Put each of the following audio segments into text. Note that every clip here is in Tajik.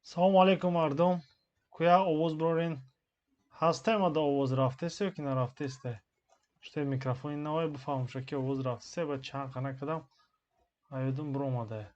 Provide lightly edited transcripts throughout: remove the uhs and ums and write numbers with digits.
Салому алейкум, мардум. Куя овоз бирорен? Ҳастаем ада, овоз рафтест ё ки нарафтесте? Шуте микрофони навай бифаҳмша, ки овоз рафтесе. Ба чанд қана кардам, аёдум биромадае.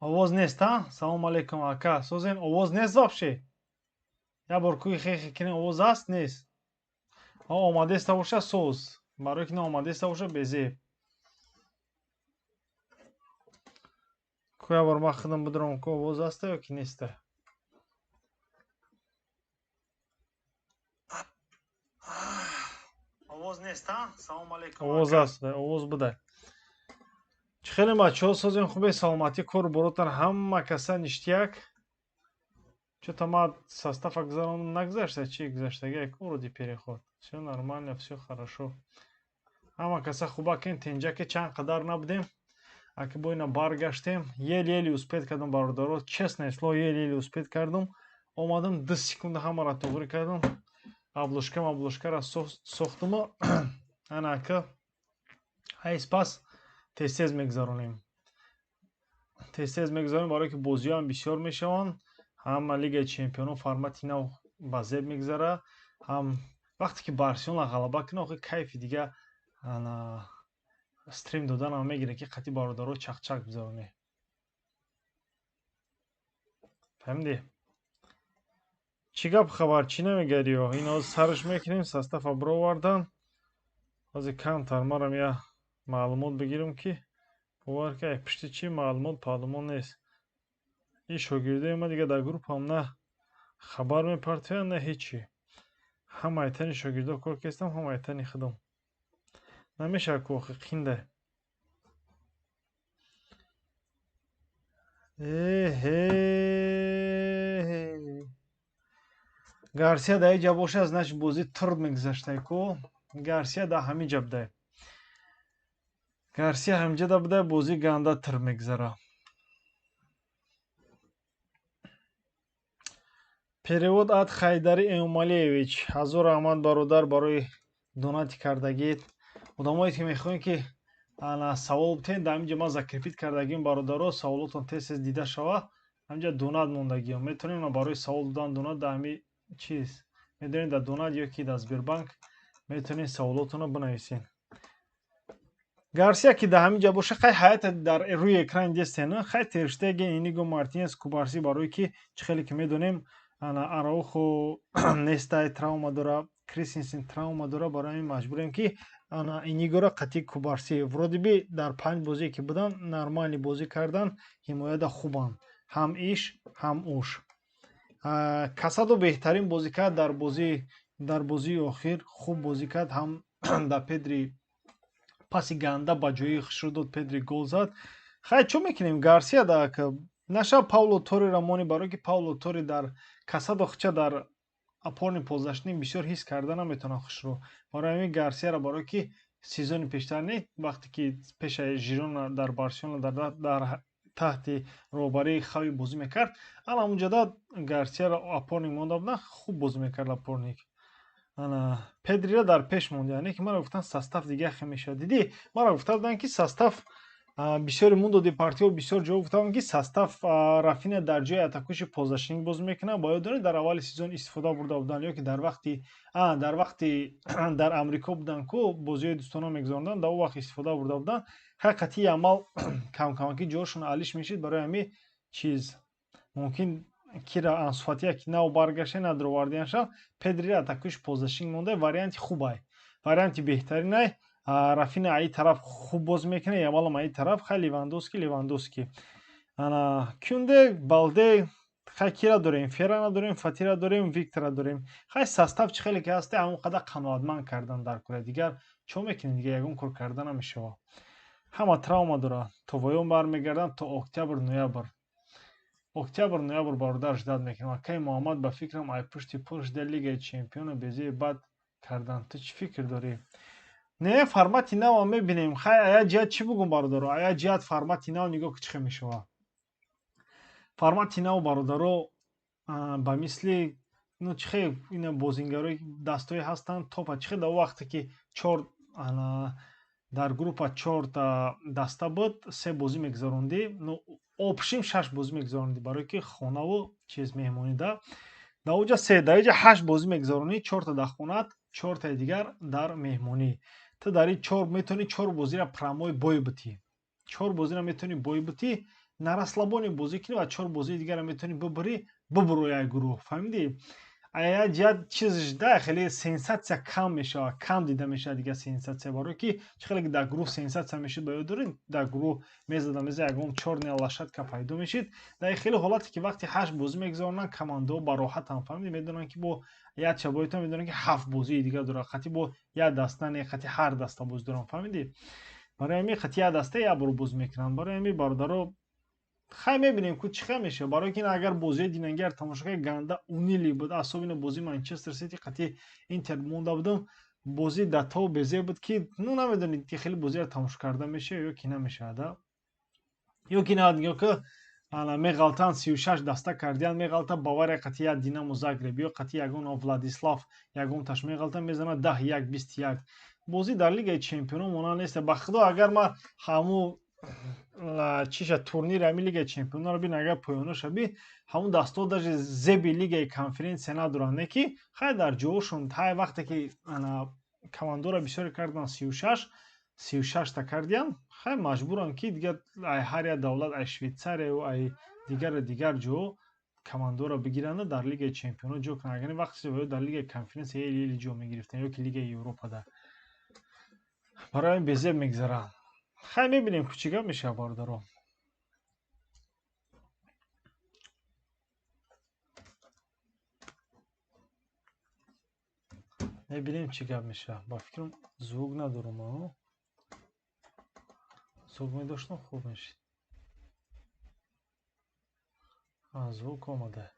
Овоз нест, а? Салому алейкум, ака, созен? Овоз нест вообще? Як бор кӯи хехе кинем, овоз аст, нест? Омадеста боша, соз. Барое ки наомадеста боша, безеб. Ку, як бор ман худам бидурам, ку овоз аста ё ки неста. Овоз нест, а? Салому алейкум. Овоз аст, овоз будай. Чӣ хеле, бачаҳо, созем, хубе, саломатӣ, кору боротан ҳама каса ништяк? Чё-то ма состава гузарондам, нагузашта, чи гузаштага, вроде переход, всё нормально, всё хорошо. Ҳама каса хуба кен, тенҷаке чанд қадар набудем, аки бо ина баргаштем. Еле-еле успеть кардам, бародаро, честное слово, еле-еле успеть кардам. Омадам, 2 секунда ҳамаро туғрӣ кардам, обложка обложкара сохтуму ана ака ҳайс пас тез-тез мегузаронем, тез-тез мегузаронем, барое ки бозиҳоам бисёр мешаванд. Ҳама Лигаи чемпионон формати нав ба зеб мегузара, ҳам вақте ки Барселона ғалаба кунад, охи кайфи дига ана стрим доданам мегирад, ки қати бародаро чақчақ гузаронӣ. Фаҳмидӣ, чӣ гап, хабар чӣ намегариё? Ин ҳозир сараш мекунем, состава бировардан. Ҳозир камтар марам я маълумот бигирам, ки бовар ки ай пишти чӣ маълумот паълумот нест. Ин шогирдои ма дига дар группам на хабар мепартоянд, на ҳечи. Ҳама айтани шогирдо кор кестам, ҳама айтани худам намешавад ку, охи қинда. Эҳе, Гарсия дар иҷа бошад, значит, бозӣ турд мегузаштай ку. Гарсия дар ҳамин ҷа будай, Гарсия ҳаминҷа да будай, бозӣ ганда тир мегузара. Перевод от Хайдари Эмомалиевич. Ҳазор раҳмат, бародар, барои донати кардагит. Одамое ки мехоҳем, ки ана савол битен, дар ҳаминҷа ман закрепить кардагим, бародаро, саволотон тез тез дида шава. Ҳаминҷа донат мондагиам, метавонем барои савол додан донат дар ҳами чиз медонед, дар донат ё ки дар Сбербанк метавонед саволотонро бинависед. Гарсия ки дар ҳамин ҷа боша, хай ҳаята дар рӯи экран дестен, хай Терштеген, Иниго Мартинес, Кубарси, барое ки чӣ хеле ки медонем, ана Араухо нестай, травма дора, Кристенсен травма дора, барои ҳамин маҷбурем, ки ана Инигоро қатъи Кубарси. Вроде бы дар панҷ бозие ки будан, нормальный бозӣ кардан, ҳимояда хубанд, ҳам иш, ҳам уш. Касадо беҳтарин бозӣ кард дар бозии охир, хуб бозӣ кард, ҳам дар Педри паси ганда ба ҷои хушрӯ дод, Педри гол зад. Хай, чӣ мекунем? Гарсия да наша Пауло Торира мони, барое ки Пауло Тори дар Касадо хча дар опорный полузащитник бисёр ҳис карда наметавонад хушрӯ. Барои ҳамин Гарсияро, барое ки сезони пештар не, вақте ки пешаи Жирона дар Барселона дар таҳти роҳбарии Хави бозӣ мекард, ана ҳамунҷода Гарсияро опорник монда буданд, хуб бозӣ мекард опорник. Ана Педрира дар пеш монд. Яъне ки маро гуфтанд, состав дига хе мешавад. Дидӣ, маро гуфта буданд, ки состав бисёри Мундо Депортиво, бисёр ҷо гуфта буданд, ки состав Рафиня дар ҷои атакующий полузащитник бозӣ мекунад. Ба ёд доред, дар аввали сезон истифода бурда буданд, ё ки дар вақти дар Амрико буданд ку, бозиҳои дӯстона мегузаронданд, дар он вақт истифода бурда буданд. Хай, қатъии амал камкамаки ҷоашон алиш мешид. Барои ҳамин чиз мумкин кира Ансуфатия ки нав баргашта надровардианша, Педрира атакующий полузащитник монда, варианти хубай, варианти беҳтаринай. Рафина аи тараф хуб бозӣ мекунад, Ямалам аи тараф. Хай, Левандовски, Левандовски, ана Кюнде, Балде. Хай, кира дорем? Феррана дорем, Фатира дорем, Виктора дорем. Хай, состав чӣ хеле ки ҳасте, ҳамон қадар қаноатманд кардан дар кора. Дигар чо мекунем? Дигар ягон кор карда намешавад, ҳама травма дорад. То воён бармегарданд, то октябр, ноябр, октябр, ноябр, бародар, ждать мекунем. Акаи Муҳаммад, ба фикрам, ай пушти пул шуда Лигаи чемпионо безеи бад кардан. Ту чӣ фикр дорӣ? Не, формати нав мебинем. Хай, ая ҷиҳат чӣ бугум, бародаро? Ая ҷиҳат формати нав нигоҳ ки чӣ хел мешавад. Формати нав, бародаро, ба мисли, ну, чӣ хел ина бозингарои дастҳое ҳастанд топа, чӣ хел дар вақте ки чор дар группа чорта даста буд, се бозӣ мегузарондӣ, ну, общим шаш бозӣ мегузарондӣ, барое ки хонаву чиз меҳмонӣ да. Дар оҷа се, дар иҷа ҳашт бозӣ мегузаронӣ, чорта дар хонаат, чортаи дигар дар меҳмонӣ. Ту дар ин чор метавонӣ чор бозиро прямой бой битӣ. Чор бозиро метавонӣ бой битӣ, на расслабоне бозӣ кунӣ ва чор бозии дигарро метавонӣ бибурӣ, бубурӯ як гурӯҳ. Фаҳмидӣ? Ая ҷиҳат чизш да хеле сенсатсия кам мешавад, кам дида мешавад дигар сенсатсия, барое ки чӣ хеле ки дар гурӯҳ сенсатсия мешуд, ба ёд доред, дар гурӯҳ мезада меза ягон чёрная лошадка пайдо мешид. Дар хеле ҳолате ки вақти ҳашт бозӣ мегузаронанд, командаҳо ба роҳатанд, фаҳмидӣ, медонанд ки бо як шабоитон медонанд ки ҳафт бозии дигар дорад, қати бо як даста не, қати ҳар даста бозӣ доранд, фаҳмидӣ? Барои ҳамин қати як даста як бор бозӣ мекунанд. Барои ҳамин, бародаро, хай мебинем ку чӣ хел мешавад, барое ки агар бозии динангиар тамошо кунед, ганда унили буд, особенно бозии Манчестер Сити қати Интер монда будам, бозӣ да то безеб буд ки, ну, намедонед ки хеле бозиро тамошо карда мешавад ё ки намешавад, да? Ё ки нигоҳ ки ана меғалтанд, 36 даста кардиянд, меғалта Бавария қати як Динамо Загреб ё қати ягон Владислав ягонташ меғалта, мезанад 10-1, 21. Бозӣ дар Лигаи Чемпионон монанд нест. Ба худо, агар ман ҳамун чиша турнири ҳамин Лигаи Чемпиононро бин, агар поёноша би, ҳамун дастҳо даже зеби Лигаи Конференсия надоранд, не ки хай дар ҷоҳошон ҳай вақте ки ана командора бисёре карданд, 36, 36та кардиянд, хай маҷбуранд ки дигар ай ҳар як давлат, ай Швейтсарияю ай дигару дигар ҷо командора бигиранд, дар Лигаи Чемпионон ҷо кунанд. Агар вақте дар Лигаи Конференсия ели ели ҷо мегирифтанд ё ки Лигаи Европада. Барои ҳамин безеб мегузаранд. Хай мебинем ку чӣ гап мешавад, бародаро. Мебинем чӣ гап мешавад. Ба фикрам, звук надорам, а? Звук медоштам, хуб мешид. Звук омада.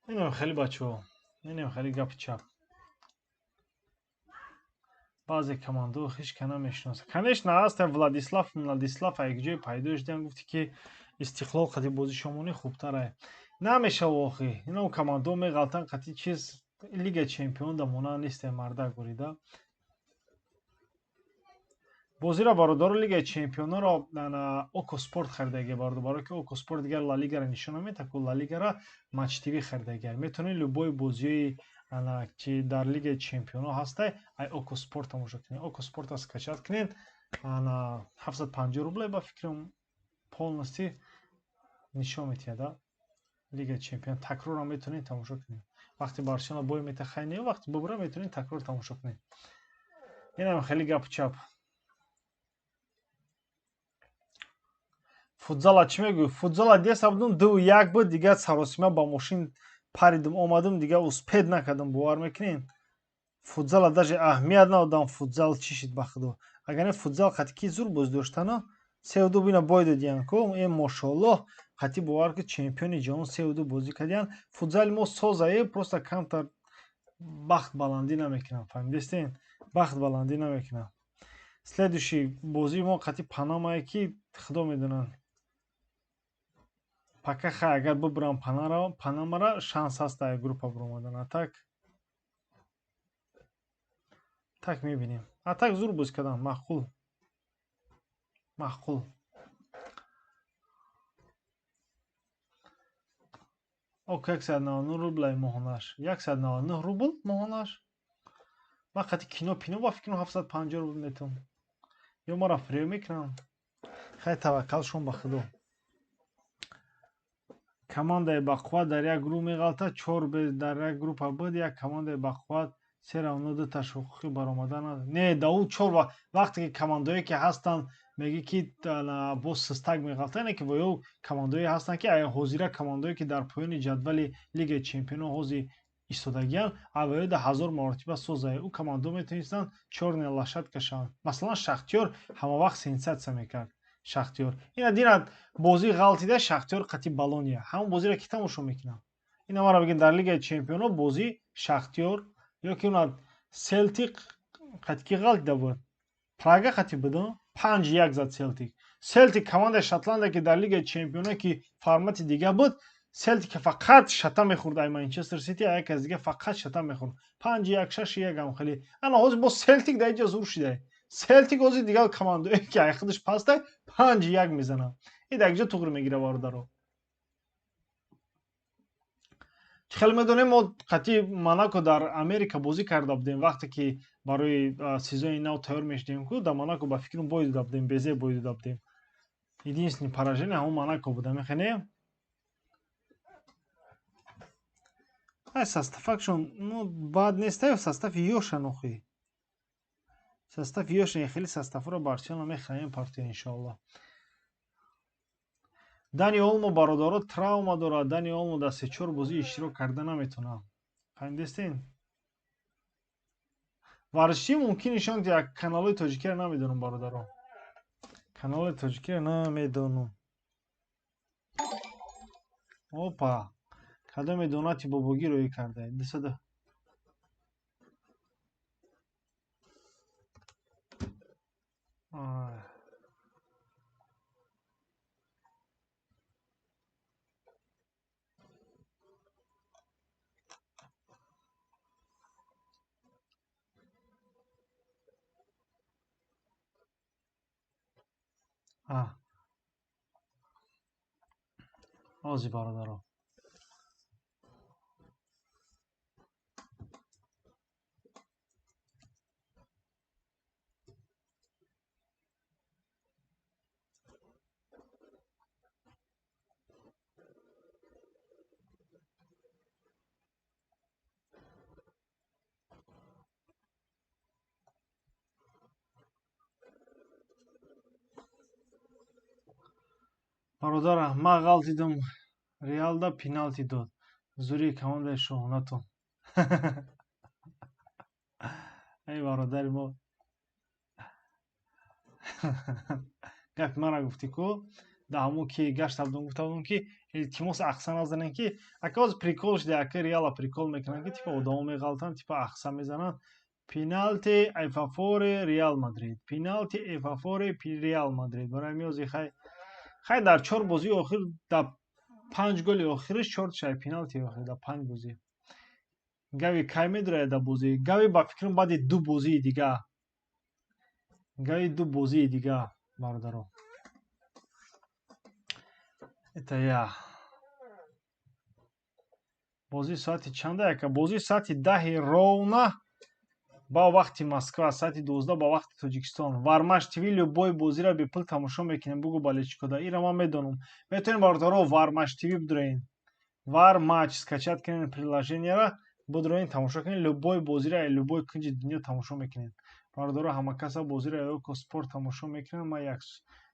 Инам хеле, бачаҳо, инам хеле гапи чап. Баъзе командаҳо ҳеҷ ка намешиносад. Конечно, ҳаста Владислав, Владислав як ҷое пайдо шудиам, гуфти ки Истиқлол қати бозӣ шомонӣ хубтар ай. Намешава охи. Ино командаҳо меғалтанд қати чиз, Лигаи Чемпион да монанд несте, мардак бурида. Бозиро, бародаро, Лигаи Чемпионоро Око Спорт харидагия, бародар, барое ки Око Спорт дигар Ла Лигаро нишон намедиҳад, ку Ла Лигара Матч ТВ харидагия. Метавонед любой бозиҳои ана ки дар Лигаи Чемпионо ҳастай, ай Око Спорт тамошо кунед. Око Спортро скачать кунед, ана 750 рублей ба фикрам полностью нишон медиҳад, да? Лигаи Чемпион такрорам метавонед тамошо кунед. Вақте Барселона бой метаҳад, хай не, вақте бубура, метавонед такрор тамошо кунед. Инам хеле гапу чап. Футзала чӣ мегӯӣ? Футзала деса будум, 2-1 буд, дигар саросима ба мошин паридим, омадам, дигар успеть накардам, бовар мекунед? Футзала даже аҳамият надодам, футзал чӣ шид, ба худо. Агар не, футзал қати ки зур бозӣ доштано, 3-2 бина бой додиян ку, э мошоаллоҳ, қати бовар ки чемпиони ҷаҳон 3-2 бозӣ кардиян. Футзали мо созае, просто камтар бахт баландӣ намекунам, фаҳмидестен? Бахт баландӣ намекунам. Следующий бозии мо қати Панамае ки худо медонад. Пока хай агар бубурам Панамара, шанс ҳаст дар группа буромадан. А так так мебинем. А так зур бозӣ кардам, маъқул. Маъқул. Ок, 199 рублай моҳонаш. 199 рубл моҳонаш. Ман қати кино пино ба фикрам 750 рубл метавонам. Ё маро фиреб мекунанд? Хай, таваккал шон ба худо. Командаи бақувват дар як гурӯҳ меғалтад, чор дар як группа буд, як командаи бақувват се равно дуташ ҳуқуқи баромадан надорад. Не, да ӯ чор вақте ки командаое ки ҳастанд, мегӯӣ ки боз систак меғалтад, не ки ва ё командаое ҳастанд ки ҳозира командаое ки дар поёни ҷадвали Лигаи Чемпионон ҳозир истодагианд, авваё да ҳазор маротиба созае. Ӯ командаҳо метавонистанд чёрная лошадка шаванд. Масалан, Шахтёр ҳамавақт сенсатсия мекард. Шахтёр. Ина динад бозии ғалтида Шахтёр қати Болония. Ҳамон бозиро ки тамошо мекунам? Ина маро бигин, дар Лигаи Чемпионон бозии Шахтёр ё ки уна Селтик қати ки ғалтида буд? Прага қати буд, 5-1 зад Селтик. Селтик командаи Шотландия, ки дар Лигаи Чемпионо, ки формати дига буд, Селтик фақат шата мехӯрд ай Манчестер Сити, ай як аз дига фақат шата мехӯрд. 5-1, 6-1 ҳам хеле. Ана ҳозир бо Селтик дар инҷа зур шидай. Селтик ҳозир дигар командое ки ай худаш пастай 5-1 мезанад. Ин дар инҷа туғри мегира, бародаро. Чӣ хеле медонем, мо қатъи Монако дар Америка бозӣ карда будем, вақте ки барои сезони нав тайёр мешудем, ку дар Монако ба фикрам бой дода будем, безе бой дода будем. Единственный поражение ҳамон Монако буда, мехоне? Ай составакшон, ну, бад нестай, состави ёша нохи. Состави ёша, хеле составро Барселона мехоҳем партия, иншоаллоҳ. Дани Олмо, бародаро, травма дорад. Дани Олмо дар се-чор бозӣ иштирок карда наметавонад. Фаҳмидестен? Варзишӣ мумкин нишон як каналҳои тоҷикиро намедонам, бародаро. Каналҳои тоҷикиро намедонам. Опа! Кадоме донати бобогӣ роӣ карда? 200. Ози, бародаро. Бародара, ман ғалтидум, Реалда пеналти дод. Зури командаи шоҳонатон. Эй бародари мо. Гапи мара гуфтӣ ку, да ҳамон ки гашта будум, гуфта будум, ки илтимос ахса назанем, ки ака ҳозир прикол шуда, ака Реала прикол мекунанд, ки типа одамо меғалтанд, типа ахса мезананд. Пеналти эфафори Реал Мадрид. Пеналти эфафори Реал Мадрид. Барои ҳамин ҳозир хай дар 4 бозии охир, дар 5 голи охириш 4 шай пеналти охир дар 5 бозӣ. Гави кай медурад дар бозӣ? Гави ба фикрам баъди ду бозии дига. Гави ду бозии дига, бародаро. Это я. Бозӣ соати чанда, яка? Бозӣ соати 10 ровно ба вақти Москва, соати 12 ба вақти Тоҷикистон. Вармаш ТВ любой бозиро бепул тамошо мекунем, бугу болельщикода. Ира ман медонам. Метавонем, бародаро, Вармаш ТВ бидроен. Вармач скачать кунем приложениеро, бидроен, тамошо кунем, любой бозиро, любой кунҷи дунё тамошо мекунем. Бародаро, ҳама каса бозиро Око Спорт тамошо мекунам, ман як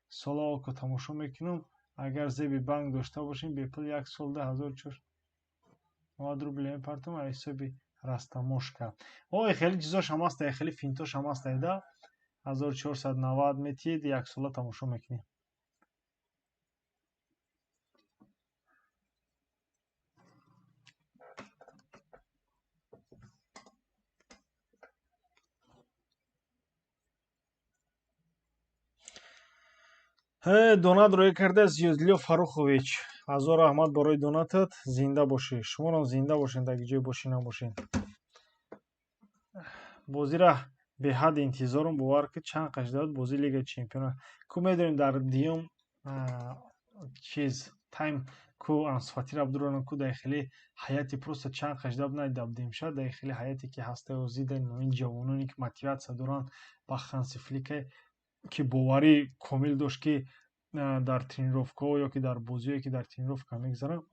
сола Око тамошо мекунам. Агар зеби банк дошта бошем, бепул як сол 2490 рубл мепартам аз ҳисоби растаможка. Ой, хеле чизош ҳам аст, хеле финтош ҳам аст, да? 1490 метиҳед, як сола тамошо мекунӣ. Донат роя карда Зиёдлиё Фаррухович. Ҳазор раҳмат барои донатат, зинда бошӣ. Шуморам зинда бошед, дар ҷое бошӣ набошед. Бозира беҳад интизорум, бовар ки чанд қаш дод бозии Лигаи Чемпионот. Ку медонем, дар дуюм чиз тайм ку Ансу Фатиро бидуронам, ку дар хеле ҳаяти просто чанд қаш дод надида будем. Шояд дар хеле ҳаяте ки ҳастаю зида ин ҷавононе ки мотиватсия доранд, ба Ханси Флике ки боварӣ комил дошт, ки дар тренировкаҳо ё ки дар бозиҳое ки дар тренировка мегузаранд,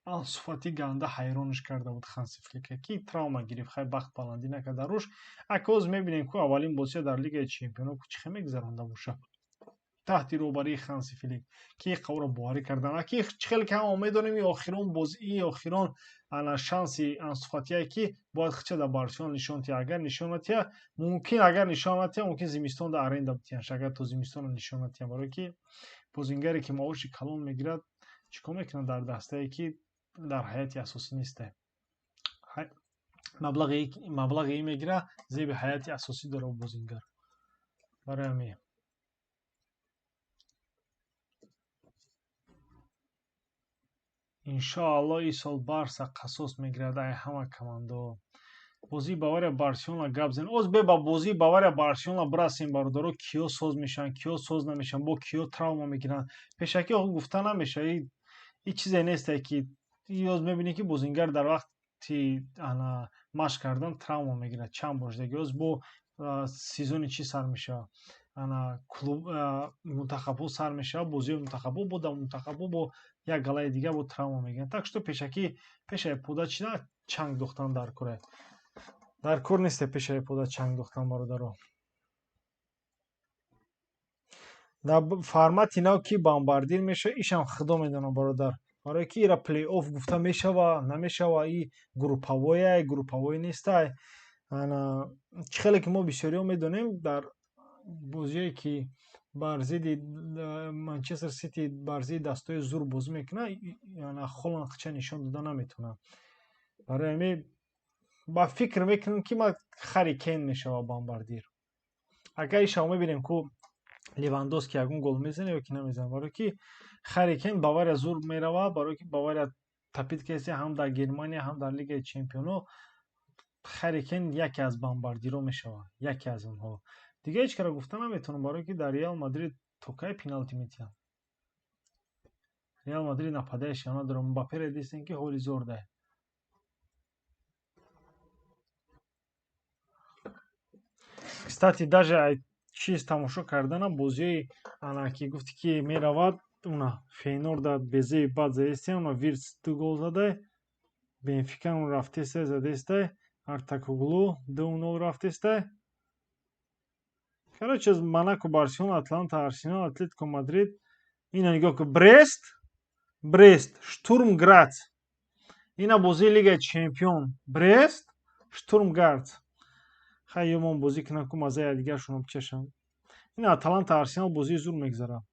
Ансу Фати ганда ҳайронаш карда буд Ханси Флика, ки травма гирифт, хай бахт баландӣ накард дар руш. Ака ҳозир мебинем, ку аввалин бозия дар Лигаи Чемпионот ку чӣ хел мегузаронда боша таҳти роҳбарии Ханси Флик, ки қавро боварӣ кардан. Аки чӣ хеле ки ҳама медонем, и охирон бозӣ, и охирон ана шанси Ансу Фатие, ки бояд хича дар Барселона нишон тиҳад. Агар нишон натиҳад, мумкин, агар нишон натиҳад, мумкин зимистон дар аренда битиҳанд, агар то зимистона нишон натиҳанд, барое ки бозингаре ки маоши калон мегирад, чӣ кор мекунад дар дастае ки дар ҳайати асосӣ несте? Маблағи мегира, зеби ҳаяти асосӣ дора бозингар. Барои ҳамин. Иншоалло ин сол Барса қасос мегирад ай ҳама командаҳо. Бозии Бавария Барселона гап зан. Оз бе ба бозии Бавария Барселона бирасем, бародаро, киё соз мешаванд, киё соз намешаванд, бо киё травма мегиранд. Пешакӣ гуфта намешавад. И чизе несте ки ёз мебинӣ ки бозингар дар вақти ана машқ кардан травма мегирад чанд бор шудаги. Оз бо сезони чӣ сар мешавад? Ана клуб мунтахабҳо сар мешавад, бозиҳои мунтахабҳо, бо дар мунтахабҳо бо як галаи дигар бо травма мегиранд. Так что пешакӣ пешаи пода чӣ на чанг дохтан дар кор. Дар кор несте пешаи пода чанг дохтан, бародаро. Дар формати нав ки бомбардир мешавад, ишам худо медонад, бародар. Барои ки ира плей-офф гуфта мешава, намешава, и групповой, групповой нестай. Ана чӣ хеле ки мо бисёриҳо медонем, дар бозиҳое ки бар зидди Манчестер Сити, бар зидди дастҳои зур бозӣ мекунад, ана Холанд хича нишон дода наметавонад. Барои ҳамин ба фикр мекунам ки ма Харри Кейн мешава бомбардир. Агар ишаво мебинем ку Левандовски ягон гол мезанад ё ки намезанад, барои ки Харри Кейн Бавария зур мерава, барои ки Бавария тапид касе ҳам дар Германия, ҳам дар Лигаи Чемпионҳо Харри Кейн яке аз бомбардирҳо мешавад, яке аз онҳо. Дигар ҳеҷ кара гуфта наметавонам, барои ки дар Реал Мадрид то кай пеналти метиҳанд. Реал Мадрид нападающий надорад, Мбапперо дидем ки ҳоли зор дай. Кстати, даже ай чиз тамошо кардана бозии ана ки гуфти ки меравад, уна Фейнорда безеи бад заестем, уна Вирц 2 гол задай, Бенфика он рафтестай задестай, Артакоглу 2-0 рафтестай. Короче, Монако, Барселона, Атланта, Арсенал, Атлетико Мадрид. Ина нигоҳ кун, Брест, Брест, Штурм Грац. Ина бозии Лигаи Чемпион. Брест, Штурм Грац. Хай ёмон бозӣ кунанд ку маззаи якдигаршонро бичашанд. Ина Аталанта, Арсенал бозии зур мегзарад.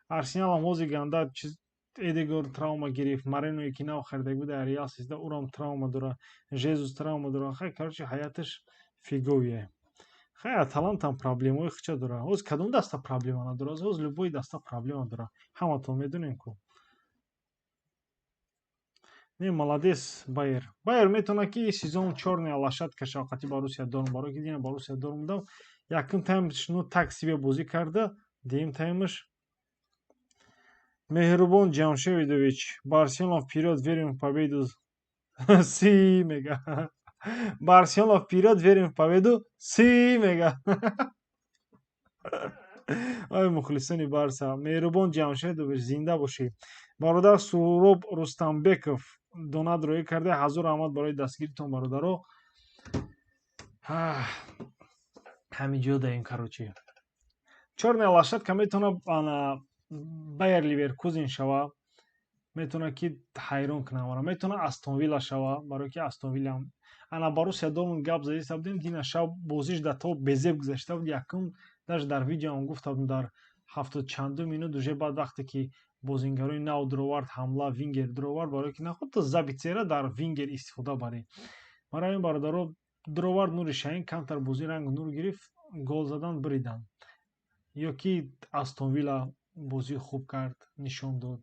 Арсенал ҳам ҳозир ганда чиз Эдегор травма гирифт, Мареное ки нав харида буд дар Реал Сосьедад, ӯрам травма дорад, Жезус травма дорад. Хай, короче, ҳаяташ фиговие. Хай, Аталантам проблемаҳои хича дорад. Ҳоз кадом даста проблема надорад? Ҳоз любой даста проблема дорад. Ҳаматон медонем ку. Не, молодец Байер. Байер метавонад ки сезон чёрная лошадка шавад қати Боруссия Дортмунд. Барои ки дина Боруссия Дортмундам якум таймш ну так себе бозӣ карда, дуюм таймш Меҳрубон Ҷамшедович, Барселона вперёд, верим в победу. Си мега. Барселона вперёд, верим в победу. Си мега. Ай мухлисони Барса, Меҳрубон Ҷамшедович, зинда бошӣ. Бародар Суроб Рустамбеков донат роӣ карда, ҳазор раҳмат барои дастгиритон, бародаро. Ҳамин ҷо даем, короче. Чёрная лошадка метавонад ана Байер Ливеркузен шава, метавонад ки ҳайрон кунад маро, метавонад Астон Вилла шава, барои ки Астон Вилла ана Боруссия Дортмунд гап задиста будем, дина шаб бозиш дар то безеб гузашта буд, якум даже дар видеоам гуфта будем, дар 72 минут уже баъд вақте ки бозингарои нав дуровард, ҳамла вингер дуровард, барои ки нахуд то Забитсера дар вингер истифода барӣ. Барои ин бародаро дуровард Нури Шаҳин, камтар бозӣ рангу нур гирифт, гол задан бириданд. Ё ки Астон Вилла бозии хуб кард, нишон дод.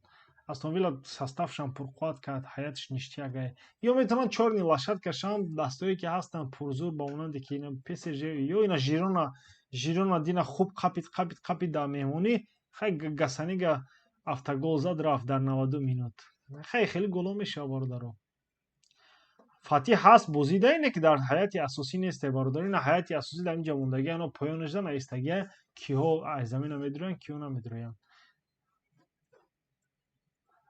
Астон Вилла составшам пурқувват кард, ҳаятш ништяк. Ё метавонанд чёрный лошадка шаванд, дастое ки ҳастанд пурзур, ба монанде ки ина ПСЖ ё ина Жирона, Жирона дина хуб қапид, қапид, қапид дар меҳмонӣ, хай Гасанига автогол зад, рафт дар 92 минут. Хай хеле голо мешавад, бародаро. Фатиҳ ҳаст бозӣ да, ине ки дар ҳаяти асосӣ несте, бародаро. Ина ҳаяти асосӣ дар инҷа мондагӣ, ано поёнаш да наистагия, киҳо аз замина медуроянд, киҳо намедуроянд.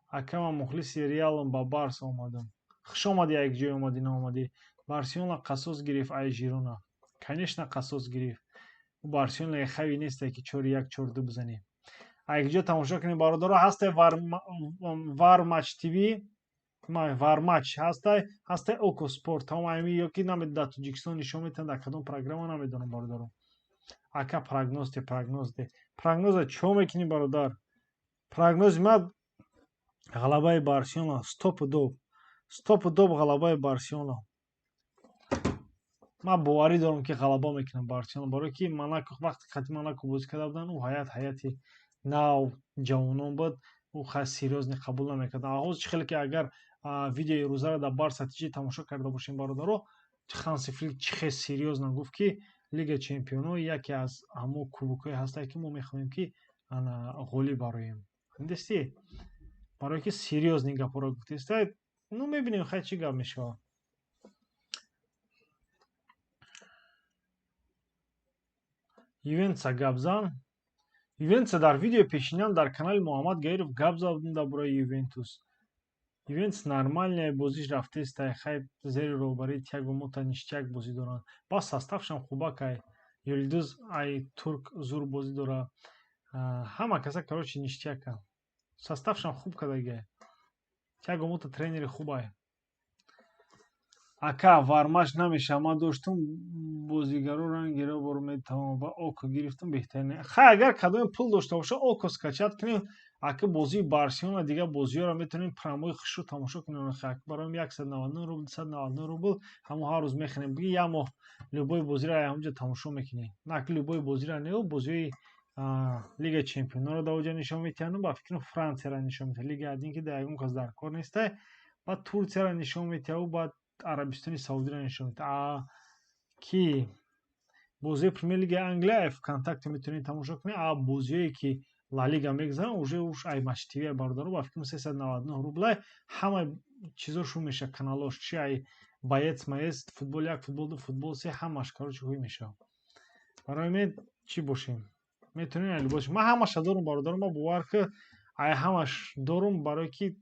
Ака, ман мухлиси Реалам, ба Барса омадам. Хуш омадӣ, як ҷой омадӣ, наомадӣ. Барселона қасос гирифт ай Жирона. Конечно, қасос гирифт. Ӯ Барселона хави несте ки 4-1, 4-2 бизанӣ. Як ҷо тамошо кунед, бародаро, ҳастай Вар Матч ТВ, Вар Матч ҳастай, ҳастай Око Спорт. Тамом ами ё ки намед дар Тоҷикистон нишон метиҳанд, дар кадом программа намедонам, бародаро. Ака, прогноз де, прогноз де. Прогноза чо мекунӣ, бародар? Прогнози ман ғалабаи Барселона, стопудов. Стопудов ғалабаи Барселона. Ман боварӣ дорам, ки ғалаба мекунам Барселона, барое ки Монако вақте қати Монако бозӣ карда буданд, ӯ ҳаят ҳаяти нав ҷавонон буд, ӯ хай серьёзно қабул намекард. Ҳозир чӣ хеле ки агар видеои рӯзаро дар Барса ТЖ тамошо карда бошем, бародаро, Ханси Флик чӣ хел серьёзно гуфт, ки Лигаи чемпионҳо яке аз ҳамон кубокҳое ҳастанд, ки мо мехоҳем, ки ғолиб бароем. Дидестӣ? Барое ки серьёзный гапҳоро гуфтеста. Ну, мебинем, хай, чӣ гап мешавад. Ювентуса гап зан. Ювентуса дар видеои пешинам дар канали Муҳаммад Гаиров гап задам дар бораи Ювентус. Ювентус нормальная бозиш рафтеста, хай, зери роҳбарии Тиаго Мота ништяк бозӣ доранд. Бас составшам хубакай. Юлдуз ай турк зур бозӣ дора. Ҳама каса, короче, ништяка. Составшам хуб кардагиай. Тиаго Мота тренери хубай. Ака, вармаш намешавад. Ман доштум бозигаро рангеро бор метавонам ва Око гирифтум, беҳтарин. Хай, агар кадоме пул дошта боша, Око скачать кунем. Ака, бозии Барселона, дигар бозиҳоро метавонем прямой хушрӯ тамошо кунем. Хай, бароем 199 рубл, 299 рубл, ҳамон ҳар рӯз мехарем. Биги як моҳ любой бозиро ҳамонҷо тамошо мекунӣ. На, любой бозиро не, бозиҳои Лигаи чемпионҳоро дар оҷа нишон метиҳанд, ба фикрам, Франсияро нишон метиҳанд. Лига один ки дар ягон кас дар кор нестай, баъд Турсияро нишон метиҳаву баъд Арабистони Саудиро нишон метиҳад. Ки бозии Премер Лигаи Англия ВКонтакте метавонед тамошо кунед, а бозиҳое ки Ла Лига мегузаранд, уже уш ай Матч ТВ, бародаро, ба фикрам, 399 рублай, ҳамаи чизо шу мешавад, каналош чи ай боец маец, футбол як, футбол ду, футбол се, ҳамаш, короче, ҳуй мешавад. Барои ме чӣ бошем, метавонем ай либос. Ман ҳамаша дорум, бародаро, ман бовар ки ай ҳамаш дорум, барое ки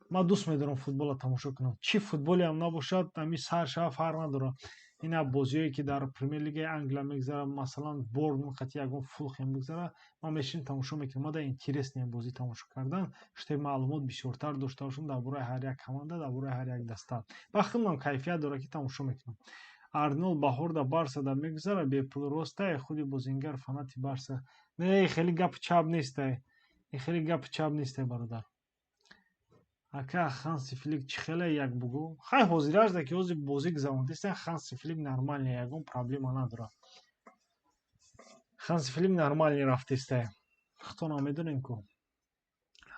ман дӯст медорам футболро тамошо кунам. Чӣ футболеам набошад, ами сар шава, фарқ надорад. Ина бозиҳое ки дар Премер Лигаи Англия мегузарад, масалан, Борнмут қати ягон Фулхем мегузарад, ман мешинам, тамошо мекунам. Мада интересный бозӣ тамошо кардан, чтобы маълумот бисёртар дошта бошам дар бораи ҳар як команда, дар бораи ҳар як даста. Ба худам кайфият дорад, ки тамошо мекунам. Арнол баҳорда Барсада мегузарад бепул, ростай? Худи бозингар фанати Барса. Не, хеле гапи чап нестай, хеле гапи чап нестай, бародар. Ака, Ханси Флик чӣ хеле, як бугӯ. Хай, ҳозирашда ки ҳозир бозӣ гузарондиста, Ханси Флик нормальный, ягон проблема надорад. Ханси Флик нормальный рафтиста, худтонам медонем ку.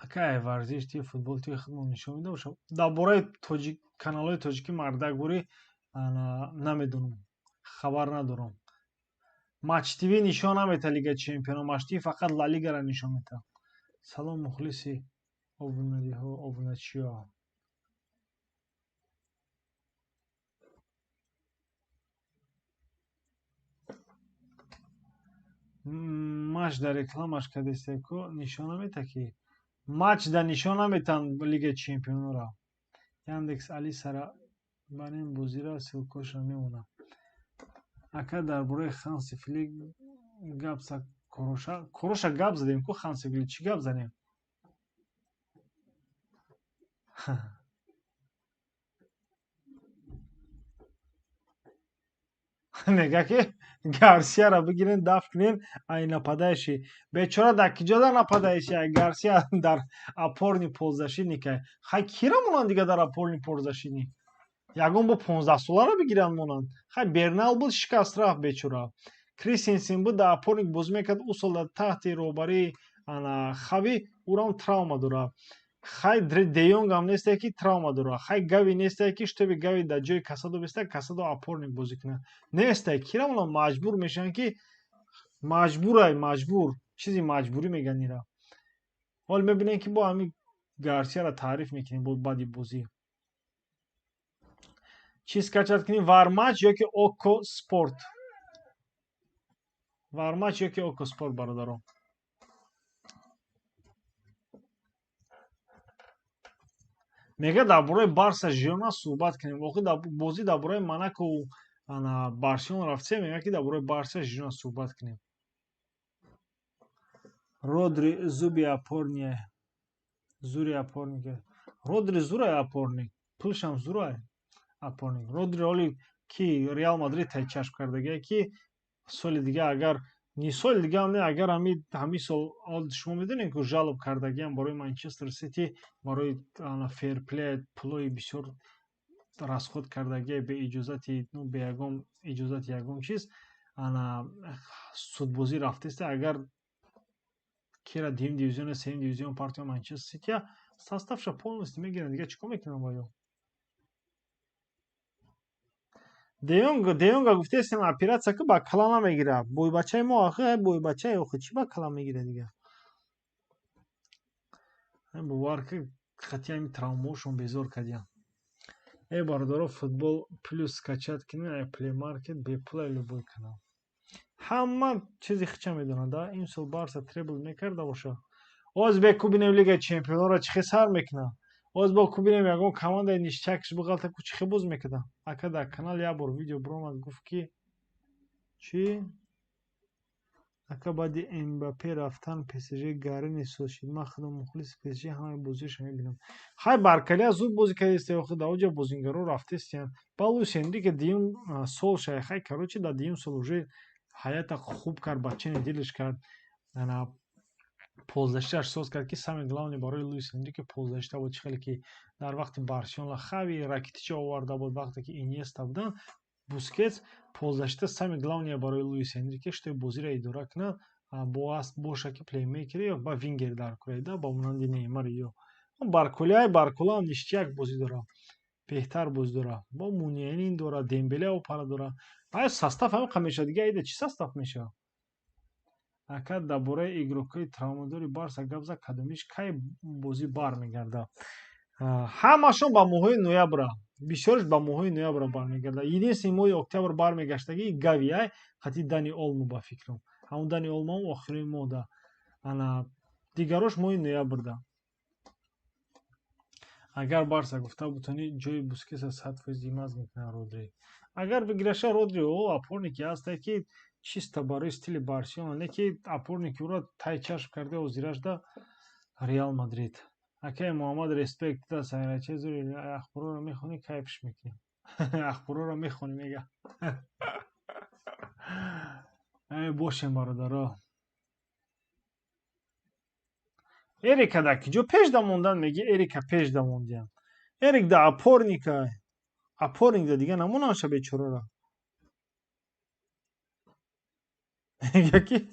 Ака, варзиш ти футбол ти худмон нишон меда бошам. Дар бораи тоҷик каналҳои тоҷикӣ, мардак бурӣ, намедонам, хабар надорам. Матч ТВ нишон наметаҳад Лигаи чемпионо, Матч ТВ фақат Ла Лигаро нишон метаҳад. Салом, мухлиси обунариҳо, обуначиҳо. Матч дар рекламаш кардесте ку, нишон наметаҳад, ки матч да нишон наметаҳанд Лигаи чемпионоро. Яндекс Алисара барем, бозира ссылкошро мемонам. Ака, дар бораи Ханси Флик гап за. Короша, короша гап задем ку. Ханси Флик чӣ гап занем? Мега ки Гарсияро бигирен, дафт кунен, ай нападающий бечора дар киҷо дар нападающий Гарсия дар опорный полузащитника. Хай, кира монанд дига дар опорный полузащитник? Ягон бо 15-соларо бигиранд, монанд. Хай, Бернал буд, шикаст, рафт бечора. Кристенсен буд, дар опорник бозӣ мекард, ӯ сол дар таҳти роҳбарии Хави, ӯрам травма дорад. Хай, Деёнгам нестае, ки травма дорад. Хай, Гави нестае, ки чтобы Гави дар ҷои Касадо беста, Касадо опорник бозӣ кунад, нестае. Кира монанд? Маҷбур мешаванд, ки маҷбурай, маҷбур, чизи маҷбурӣ мегӯянд ира. Ҳол мебинем, ки бо ҳамин Гарсияро таъриф мекунем. Бо баъди бозӣ чӣ скачать кунем? Вармач ё ки Око Спорт? Вармач ё ки Око Спорт, бародарон? Мега дар бораи Барса, Жирона суҳбат кунем. Охир бозӣ дар бораи Монако Барселона рафтсе, мега ки дар бораи Барса, Жирона суҳбат кунем. Родри зуби опорник, зури опорник. Родри зурай опорник, пулшам зурай опорник Родри. Оли ки Реал Мадрид тай чашм кардагия, ки соли дига, агар ни соли дигаам не, агар ҳамин сол. Шумо медонед, ки жалоб кардагиам барои Манчестер Сити, барои ферплей, пулои бисёр. расход кардагие бе иҷозати, ну, бе ягон иҷозати ягон чиз, ана судбозӣ рафтеста. Агар кира дуюм дивизион, сеюм дивизион партия Манчестер Сити составша полностью мегиранд, дига чӣ кор мекунанд ба ё? Деёнга гуфтестем оператсия ки ба кала намегира. Бойбачаи мо охи, бойбачаи охи чӣ ба кала мегира дига? Бовар ки хати ҳами травмаошон безор кардиям. Эй бародаро, футбол плюс скачать кунед ай Play Market бепула любой канал. Ҳама чизи хича медонад, а? Имсол Барса требл мекарда боша. Оз бе кубинем Лигаи Чемпионро чӣ хел сар мекунад? Оз бо кубинем ягон командаи ништякш биғалта ку чӣ хел боз мекарда? Ака дар канал як бор видео биромад, гуфт ки чӣ? Ака баъди Мбаппе рафтан ПСЖ гарини соз шид. Ман худам мухлиси ПСЖ, ҳамаи бозиашро мебинам. Хай Баркалия зуд бозӣ кардест, охи дар оҷа бозингаро рафтестиян. Ба Луис Энрике дуюм сол шай, хай короче дар дуюм сол уже ҳаята хуб кард, бачани дилаш кард. Ана ползаштааш соз кард, ки самое главное барои Луис Энрике ползашта буд, чӣ хеле ки дар вақти Барселона Хави Ракитича оварда буд, вақте ки Иньеста буданд, Бускетс ползашта самое главное барои Луис Энрике, что бозиро идора кунад, бо аст боша ки плеймейкер ё ба вингер дар кураида ба монанди Неймар ё Барколяй. Баркола ҳам ништяк бозӣ дора, беҳтар бозӣ дора, бо Муниянин дора, Дембеле опара дора. Ай состав ҳам меша дига, ида чӣ состав меша? Ака дар бораи игрокҳои травмадори Барса гап зад, кадомиш кай бозӣ бармегарда? Ҳамашон ба моҳҳои ноябра, бисёрш ба моҳҳои ноябра бармегарда. Единственный моҳи октябр бармегаштагӣ Гави ай хати Дани Олмо, ба фикрам. Ҳамон Дани Олмо охирои моҳда. Ана дигарош моҳи ноябрда. Агар Барса гуфта бутонӣ ҷои Бускетса 100% иваз мекунад Родри. Агар бигираша Родри, о опорники ҳасте ки чисто барои стили Барселона, не ки опорники ӯро тай чашм карда ҳозирашда Реал Мадрид. Акай Муҳаммад респект да сайрача зури ахборро мехонӣ, кайфш мекунӣ. Ахборро мехонӣ мега. Эй бошем бародаро. Эрика да киҷо пеш да мондан меги, Эрика пеш да мондиям. Эрик да опорника. Опорник да дига намонаша бечорара. Яки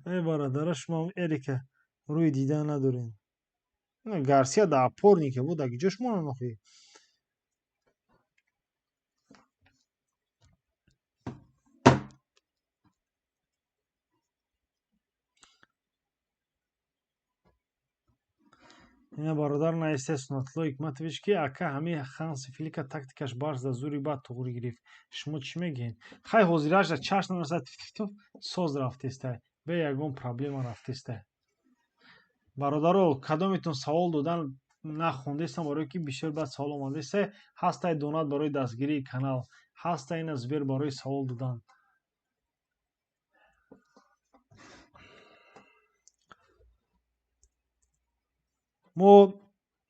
эй бародаро, шумо Эрика рӯи дидан надорем. Гарсия да опорника буд, а киҷо шумо нахоҳӣ? Ина бародар наисте Сунатулло Ҳикматович ки ака ҳами Ханси Флика тактикаш Барс да зури бад туғри гирифт. Шумо чӣ мегӯед? Хай ҳозираш да чашм нарасад, тиф соз рафтестай. Бе ягон проблема рафтестай. Бародаро, кадометон савол додан нахондестам, барое ки бисёр бад савол омадестай. Ҳастай донат барои дастгирии канал, ҳастай ина Сбер барои савол додан. Мо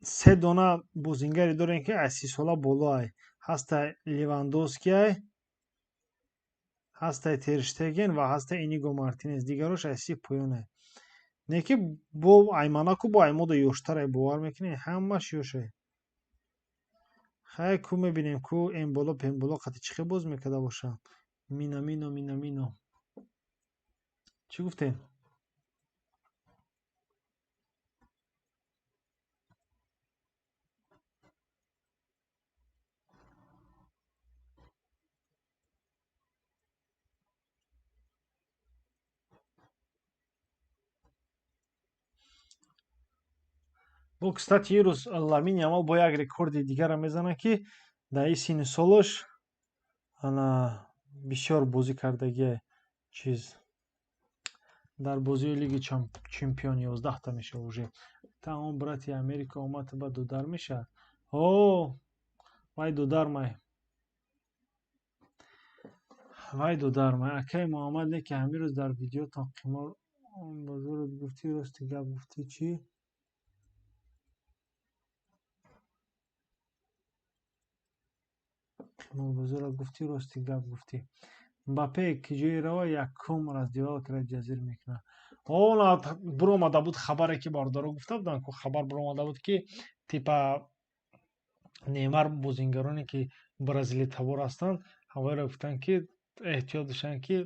се дона бозингаре дорем ки аз 30 сола боло ай. Ҳастай Левандовский ай, ҳастай Терштеген ва ҳастай Иниго Мартинес. Дигарош аз 30 поён ай. Не ки бо айманаку бо аймода ёштар ай, бовар мекунед, ҳамаш ёш ай. Хай ку мебинем ку Эмболо Пемболо қати чӣ хел боз мекарда боша. Минамино Минамино. Чӣ гуфтем? Бо кстати ирӯз Ламин Ямал бо як рекорди дигарам мезанад, ки дар ин синни солаш ана бисёр бозӣ кардагие чиз дар бозии Лиги Чемпион 11-та мешавад уже. Та он брати Америка омад ба дудар мешавад. О, вай дудар май. Вай дудар май. Акай Муҳаммад не ки ҳамин рӯз дар видеотон қимор бозорот гуфтӣ, рости гап гуфтӣ чӣ? Қиморбозорро гуфтӣ, рости гап гуфтӣ. Мбаппе ки ҷое рава якум раздевалкаро ҷазир мекунад. Она биромада буд хабаре ки бародаро гуфта буданд, ку хабар биромада буд ки типа Неймар бозингароне ки бразилитабор ҳастанд, ҳавоиро гуфтанд, ки эҳтиёт дошанд, ки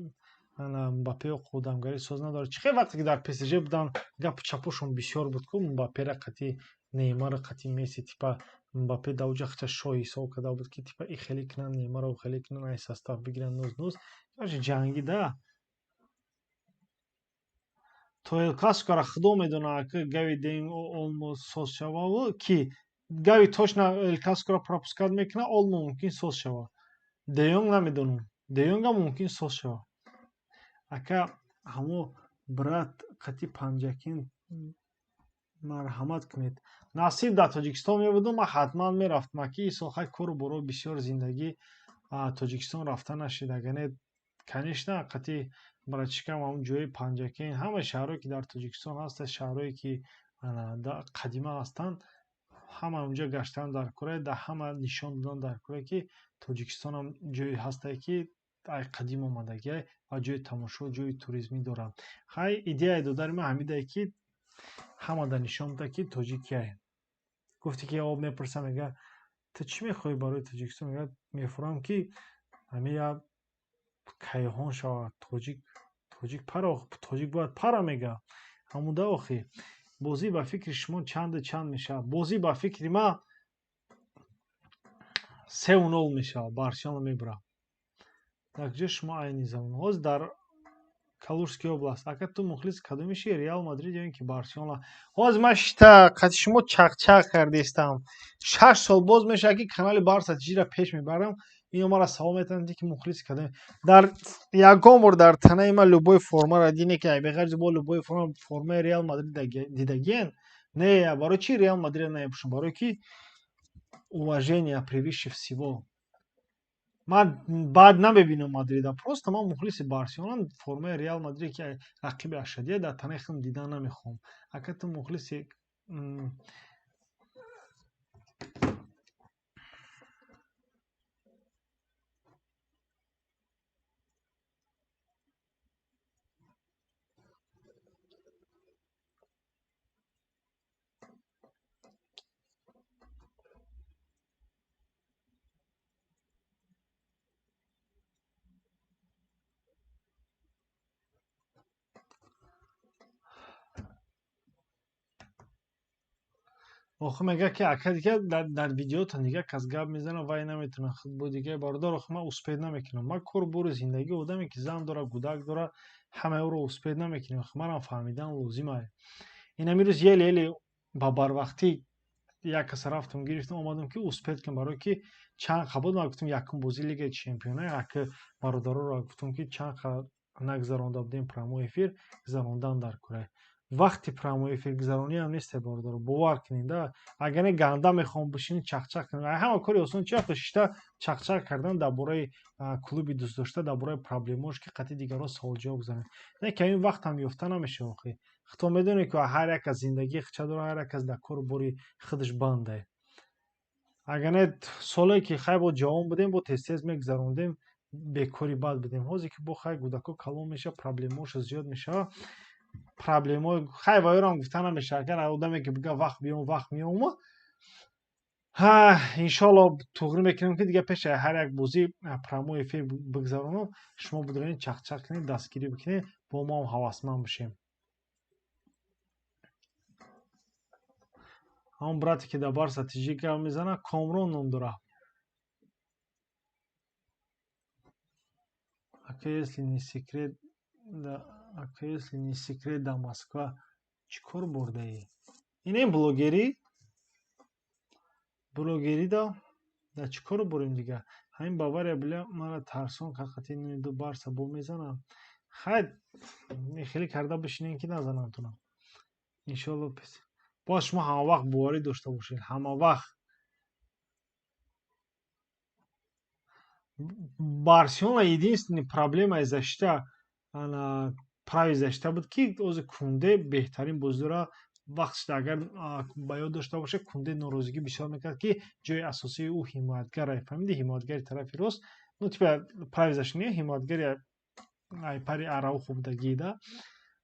Мбаппе одамгарӣ соз надорад. Чӣ хел вақте ки дар ПСЖ буданд, гапу чапошон бисёр буд ку Мбаппера қати Неймара қати Месси, типа Мбаппе дар уҷа хача шоҳ ҳисоб карда буд, ки типа и хеле кунанд, Неймара у хеле кунанд, ай состав бигиранд, нуз нуз. Ҷангӣ да. То Эл Классикоро худо медонад, ки Гави де Олмо соз шававу ки Гави точно Эл Классикоро пропускать мекунад, Олмо мумкин соз шавад. Де Йонг намедонам. Де Йонгам мумкин соз шавад. Ака ҳамо брат қати Панҷакент марҳамат кунед. Насиб дар Тоҷикистон мебудум, ман ҳатман мерафтам. Аки исол хай кору боро бисёр зиндагӣ Тоҷикистон рафта нашид. Агар не, конечно, қати братишкам ҳамон ҷои Панҷакент, ҳамаи шаҳрҳое ки дар Тоҷикистон ҳастанд, шаҳрҳое ки қадима ҳастанд, ҳама онҷо гаштан дар кора, дар ҳама нишон додан дар кора, ки Тоҷикистонам ҷое ҳастае, ки ай қадим омадагиай ва ҷои тамошо, ҷои туризмӣ дорад. Хай идеяи додари ман ҳамидае, ки ҳама да нишон буда, ки тоҷикияй. Гуфте ки об мепурсам, мега ту чӣ мехоҳӣ барои Тоҷикистон? Мега мефурам, ки ҳамин як кайҳон шавад, тоҷик, тоҷик пара, тоҷик бояд пара, мега. Ҳамуда охи. Бозӣ ба фикри шумо чанду чанд мешавад? Бозӣ ба фикри ман 3-0 мешавад, Барселона мебурад. Дар куҷо шумо айни замон? Ҳозир дар Калужский область. Ака ту мухлис кадоми ши? Реал Мадрид ё ин ки Барселона? Ҳозир ман шита қати шумо чақчақ кардистам. 6 сол боз мешавад, ки канали Барса ТЖ-ра пеш мебарам. Ино мара савол метавонанд, ки мухлиси кадоми. Дар ягон бор дар танаи ман любой формаро дине, ки ай беғарзи бо любой форма, формаи Реал Мадрид дидагиен? Не, барои чи Реал Мадрид намепӯшам? Барои ки уважение превыше всего. Ман баъд намебинам Мадрида, просто ман мухлиси Барселонам, формаи Реал Мадрид, ки рақиби ашадия, дар танаи худам дидан намехоҳам. Ака ту мухлиси охи мега, ки ака дига дар видеотон дига кас гап мезанад, вай наметавонад худ бо дига бародар. Охи ман успеть намекунам. Ман кор бори зиндагӣ, одаме ки зан дорад, гудак дорад, ҳамаи ӯро успеть намекунем. Охи манам фаҳмидан лозим ай. Ин ҳамин рӯз еле еле ба барвақтӣ як каса рафтам, гирифтам, омадам, ки успеть кунам, барое ки чанд қа буд. Ман гуфтам, якум бозии Лигаи Чемпионай, ака бародароро гуфтам, ки чанд қа нагзаронда будем прямой эфир, гузарондан дар курай. Вақти прямой эфир гузарониам несте, бародаро, бовар кунед да. Агар не ганда мехоҳам бишинӣ чақчақ кунем. Ҳама кори осон чи вақте шишта чақчақ кардан дар бораи клуби дӯстдошта, дар бораи проблемаош, ки қатъи дигарон саволҷавоб гузаронед. Не ки ҳамин вақтам ёфта намешавад охи. Худто медонед, ки ҳар як кас зиндагии худша дорад, ҳар як кас дар кору бори худаш бандае. Агар не соле ки хай бо ҷавон будем, бо тез тез мегузарондем, бекори бад будем. Ҳозир ки бо хай кӯдако калон мешавад, проблемаошо зиёд мешавад. Проблемаҳои хай ваёрам гуфта намешавад. Агар одаме ки бига вақт биём, вақт меома. Ҳа, иншоалло туғрӣ мекунем, ки дига пеши ҳар як бозӣ прямой эфир бигзаронам, шумо бидонед чақчақ кунед, дастгирӣ бикунед, бо мо ҳам ҳавасманд бошем. Ҳамон брате ки дар Барса ТЖ гап мезанад, Комрон ном дорад. Ака, если не секрет, да, ака, если не секрет, дар Москва чӣ кор бурдаӣ? Инем блогерӣ? Блогерӣ да чӣ кор бурем дига? Ҳамин Бавария бля мара тарсон кард, қати ду Барса бо мезанам. Хай хеле карда бишинем, ки назанам тунам. Иншоалло бояд шумо ҳамавақт боварӣ дошта бошед, ҳамавақт. Барселона единственный проблемаи защита, ана правый защита буд, ки ози Кунде беҳтарин бозидора вақт шуда. Агар ба ёд дошта бошед, Кунде норозигӣ бисёр мекард, ки ҷои асосии ӯ ҳимоятгар, фаҳмиди, ҳимоятгари тарафи рост, ну типа правый защитник, ҳимоятгари айпари Араухо будагӣ да.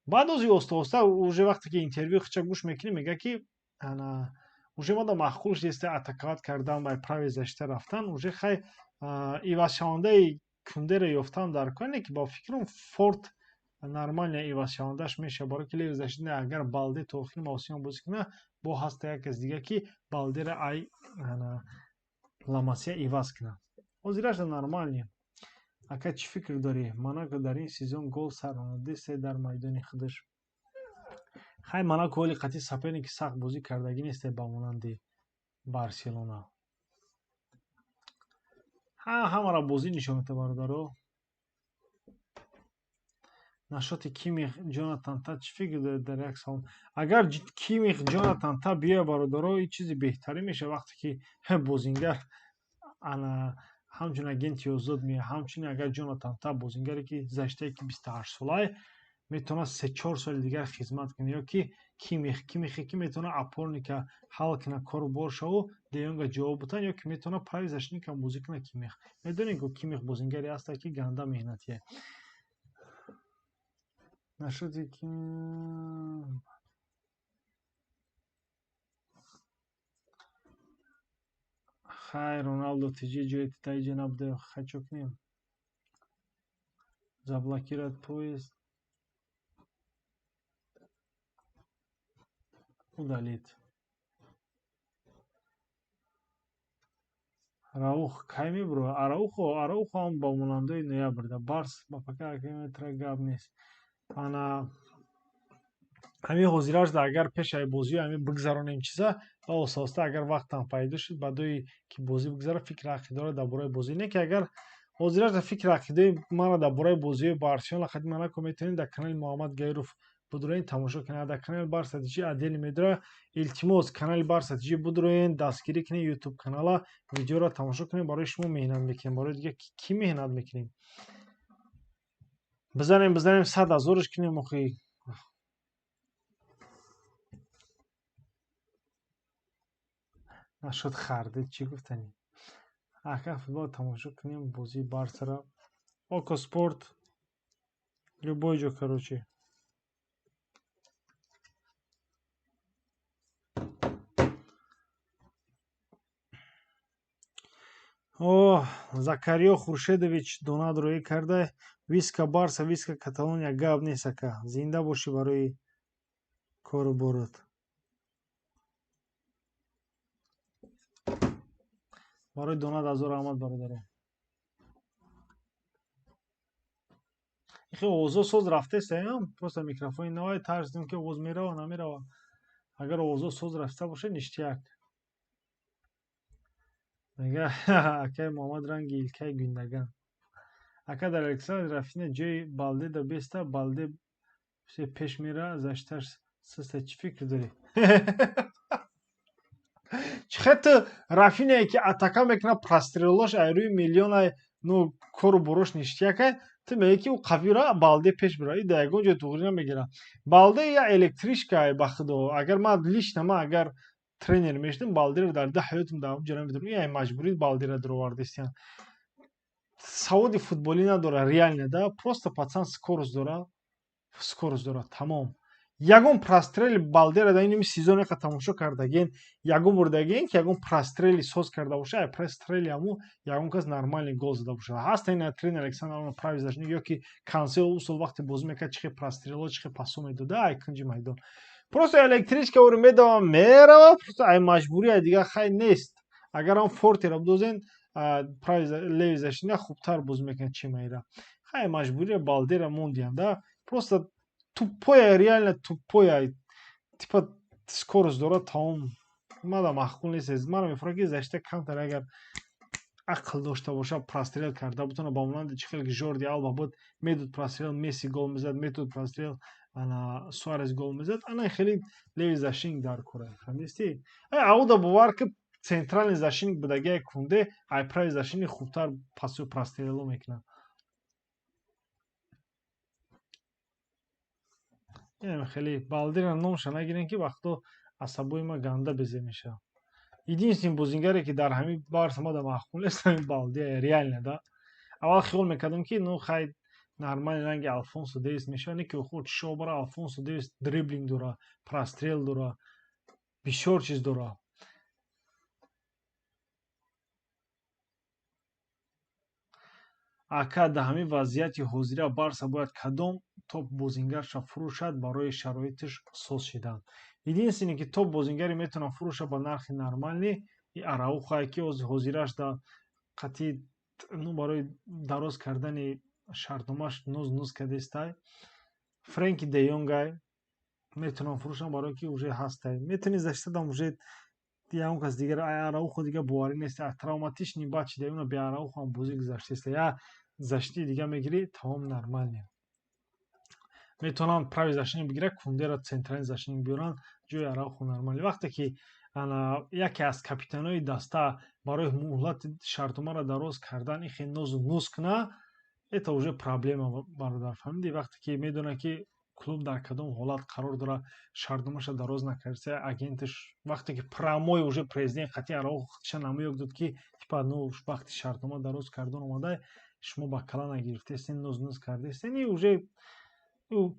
Баъд ози оста оста уже вақте ки интервю хича гӯш мекунӣ, мега, ки ана Уже мада маъқул шудеста атаковать кардан ба правый защита рафтан. Уже хай ивазшавандаи Кундеро ёфтан дар кор, не ки ба фикрам Форт нормально ивазшавандаш мешавад, барои ки левый защитник агар Балде то охири мавсим бозӣ кунад, бо ҳаста як кас дига ки Балдера ай Ламасия иваз кунад. Ҳозирашда нормальне. Ака, чӣ фикр дорӣ? Монако дар ин сезон гол саронадест дар майдони худаш. Хай, Монако ҳоли қатъи соперники сахт бозӣ кардагӣ несте ба монанди Барселона. Ҳамаро бозӣ нишон медиҳад, бародаро. Нашоти Кимих, Ҷонатан Та чӣ фикр доред дар як савол? Агар Кимих, Ҷонатан Та биёяд, бародаро, ин чизи беҳтарин мешавад, вақте ки бозингар ана ҳамчун агенти озод меояд. Ҳамчунин агар Ҷонатан Та бозингаре ки защитае ки 28 солае, метавонад 3-4 соли дигар хизмат кунад, ё ки Кимих, Кимихе ки метавонад опорника ҳал кунад, кору бор шаву Де Йонга ҷавоб бутан, ё ки метавонад правый защитникам бозӣ кунад Кимих. Медонед, ку Кимих бозингаре ҳаста ки ганда меҳнатие. Нашоти ки хай, Роналдо тиҷи ҷои таиҷа набуда, хай чо кунем? Заблокировать поезд. Удалить. Араух кай мебурояд? Араухо, Араухо ҳам ба монандои ноябрда. Барс ба пока метра гап нест. Ана ҳамин ҳозирашда агар пешаи бозиҳо ҳамин бигзаронем чиза ва оста оста агар вақтам пайдо шуд, баъдое ки бозӣ бигзара, фикри ақидаро дар бораи бозӣ. Не ки агар ҳозирашда фикри ақидаи маро дар бораи бозиҳои Барселона хати Монако метавонед дар канали Муҳаммад Гаиров будроен, тамошо кунед. Дар канали Барса ТЖ отдельно медора. Илтимос, канали Барса ТЖ будроен, дастгирӣ кунед ютуб канала, видеоро тамошо кунед. Барои шумо меҳнат мекунем, барои дига кӣ меҳнат мекунем? Бизанем, бизанем, 100 ҳазораш кунем охи. Нашуд хардид, чӣ гуфтанӣ? Ака, футбол тамошо кунем, бозии Барсаро. Око Спорт, любой ҷо, короче. О, Закариё Хуршедович донат роӣ карда. Виска Барса, виска Каталония, гап нест, ака. Зинда бошӣ барои кору борот. Барои донат ҳазор раҳмат, бародаро. Ихе овозо соз рафтест, просто микрофони навай, тарсидем ки овоз мерава, намерава. Агар овозо соз рафта бошад, ништяк. Мега акаи Муҳаммад ранги Илкай Гюндаган. Ака, дар Александр Рафина ҷои Балде да беста, Балде пеш мера, защиташ суста, чӣ фикр дорӣ? Чӣ хел ту Рафинае ки атака мекунад, прострелош ай рӯи миллионай, ну кору борош ништякай, ту мегӯӣ ки ӯ қавира, Балде пеш бира? И дар ягон ҷой туғрӣ намегирад. Балде я электричка, ба худо. Агар ман лично, ман агар тренер мешудам, Балдеро дар даҳ ҳаётам дар ҷо намедорам. И ай маҷбурӣ Балдеро дуровардистиян. Саводи футболӣ надора реально, да, просто пацан скорость дора, скорость дора, тамом. Ягон прострели Балдера дар ин сезон яқа тамошо кардаген, ягон бурдаген ки ягон прострели соз карда боша, ай прострели ҳаму ягон кас нормальный гол зада боша? Ҳаста ин тренер Александр Арнольд, правый защитник, ё ки Кансел усол вақте бозӣ мекард, чихе прострело, чихе пасо медода ай кунҷи майдон. Просто электричка ори медава, мерава, просто ай маҷбурӣ, ай дигар хай нест. Агар ҳам Фортеро бидозен правый, левый защитник, хубтар бозӣ мекунад, чи майра. Хай, маҷбурия Балдера мондиям, да, просто тупоя, реально тупоя, типа скорость дорад, тамом. Мада маъқул нест. Мара мефурад ки защита камтар агар ақл дошта боша, прострел карда бутона, ба монанди чӣ хеле ки Жорди Алба буд, медод прострел, Месси гол мезад, медод прострел, ана Суарес гол мезад. Ана хеле левый защитник дар кора, фаҳмидисти? Ауда бовар ки центральный защитник будагия Кунде ай правый защитник хубтар пасу прострело мекунад. Хеле Балдира номша нагирем, ки вақто асабои ма ганда безе мешавад. Единственный бозингаре ки дар ҳамин Барса мада маъқул нест, ҳамин Балдия, реально, да. Аввал хиёл мекардам, ки ну хай, нормальный ранги Алфонсо Дэвис мешавад, не ки худ шобара. Алфонсо Дэвис дриблинг дора, прострел дора, бисёр чиз дора. Ака, дар ҳамин вазъияти ҳозира Барса бояд кадом топ бозингарша фурӯшад барои шароитиш соз шидан? Единственное, ки топ бозингаре метавонад фурӯша ба нархи нормальный, и Араухае, ки ҳозираш дар қатъи, ну, барои дароз кардани шартномаш ноз ноз кардестай. Френки де Йонгай метавонам фурӯшам, барое ки уже ҳастай. Метавони защитадам уже ягон кас дигар. Араухо дига боварӣ нест, травматичный баъд шида, уна бе Араухо ҳам бозӣ гузаштеста. Я защитаи дига мегирӣ, тамом, нормальный. Метавонанд правый защитник бигирад, Кундера центральный защитник биёранд ҷои Араухо, нормальный. Вақте ки яке аз капитанои даста барои муҳлати шартномаро дароз кардан ихе нозу нуз куна, это уже проблема, бародар, фаҳмидӣ? Вақте ки медонад, ки клуб дар кадом ҳолат қарор дорад, шартномаша дароз накардиса, агенташ вақте ки прямой уже президент қатъи Араухо худша намоёк дод, ки типа, ну, вақти шартнома дароз кардан омада, шумо ба кала нагирифтестен, ноз ноз кардестен, и уже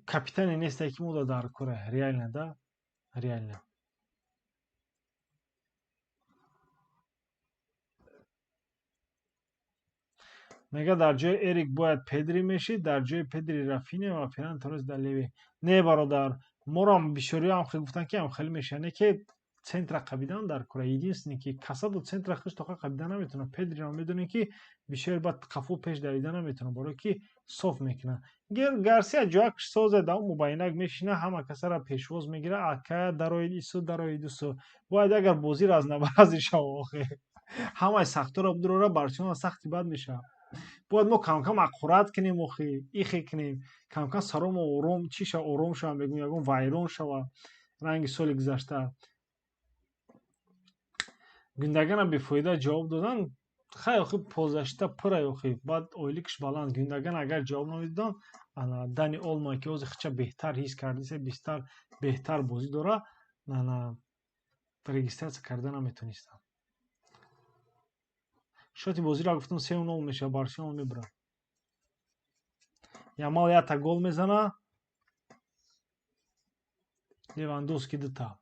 капитане несте, ки мода дар кора реально, да, реально. Мега, дар ҷои Эрик бояд Педри мешид, дар ҷои Педри Рафиня ва Ферран Торрес дар леви. Не, бародар, морам бисёриҳо ҳам хел гуфтанд, ки ҳам хеле мешавад, не ки центра қабидан дар кора. Единственное, ки Касадо центра хуш тоқа қабида наметавонад. Педриро медонем, ки бисёр баъд қафо пеш давида наметавонад, барое ки соф мекунад. Гарсия ҷоякш соза, дар мубайинак мешина, ҳама касара пешвоз мегирад: ака, дароид, ису дароид, усу. Бояд агар бозиро аз набарази шава, охе ҳамаи сахтҳоро бидурора, Барселона сахти бад мешавад. Бояд мо камкам аккурат кунем, охи ихе кунем, камкам саромо ором чӣ шава, ором шава, мегӯм, ягон вайрон шава ранги соли гузашта. Гюндагана бефоида ҷавоб додан. Хай, охи полузащита пурай, охи баъд ойликш баланд. Гюндаган агар ҷавоб намедодан, ана Дани Олмо, ки ҳозир хича беҳтар ҳис кардиса, бистар беҳтар бозӣ дора, ана регистрация карда наметонистам. Счёти бозиро гуфтам, 3-0 мешавад, Барселона мебурад. Ямал якта гол мезана, Левандовски дута.